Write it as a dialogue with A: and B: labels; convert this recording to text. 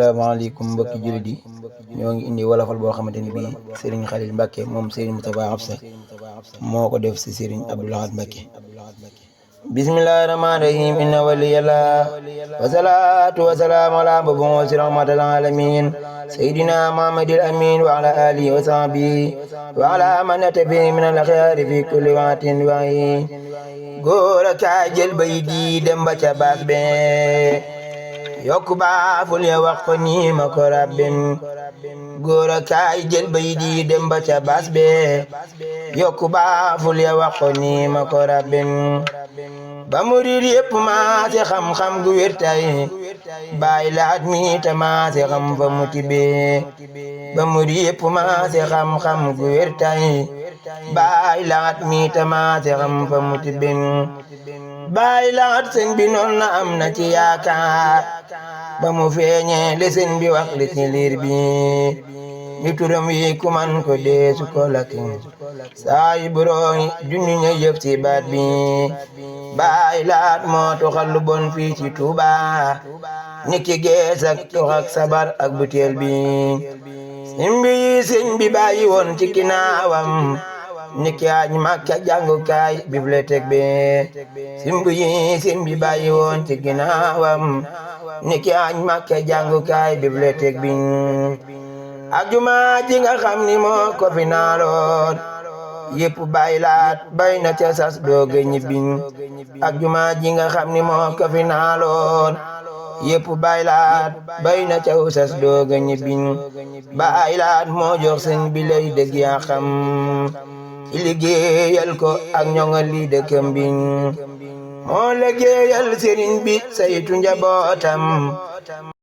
A: Assalamualaikum mbokki jullit yi ñoo ngi indi wolofal boo xamante ni bii Serigne Khalil Mbacke moom Serigne Moustapha Absa moo ko def si Serigne Abdou Lahad Mbacke. bismillahi rahmani rahim inna waliyallah wa salatu wa salamu ala mabuusi rahmatal alamin sayyidina Muhammadil amin wa ala alihi wa sahbihi wa ala man tabi'i min al khayri fi kulli waqtin wa hin góor a kaay jël bay di dem ba ca baas be yokku baaful ya wax ko nii ma ko rabbin góor a kaay jël bay di dem ba ca baas be yokku baaful ya wax ko nii ma ko rabbin ba murid yépp maase xam-xam gu wér tay Baay Laat mi ta maase xam fa mu tibbee ba murid yépp maase xam-xam gu wér tay Baay Laat mi ta maase xam fa mu tibbee Baay Laat sëñ bi noon na am na ci yaakaar ba mu feeñee le sëñ bi wax li ci liir bi ni turam yi ku man ko deesu ko lakkin saa yi borooy junni ña yëf ci baat bi Baay Laat moo toxal lu bon fii ci Tuuba niki gees ak tox ak sabar ak butéel bi sëñ bi bàyyi woon ci ginnaawam niki aj Makka jàngukaay bibliothèque bi sëñ bi bàyyi woon ci ginnaawam niki aj Makka jàngukaay bibliothèque bi ak jumaa ji nga xam ni moo ko fi naaloon yépp Baay Laat bay na ca sas dooga ñibbi ak jumaa ji nga xam ni moo ko fi naaloon yépp Baay Laat bay na ca sas dooga ñibbi Baay Laat moo jox sëñ bi lay dëgg yaa xam ci liggéeyal ko ak ñoŋal li dëkkam bi moo liggéeyal sëriñ bi saytu njabootam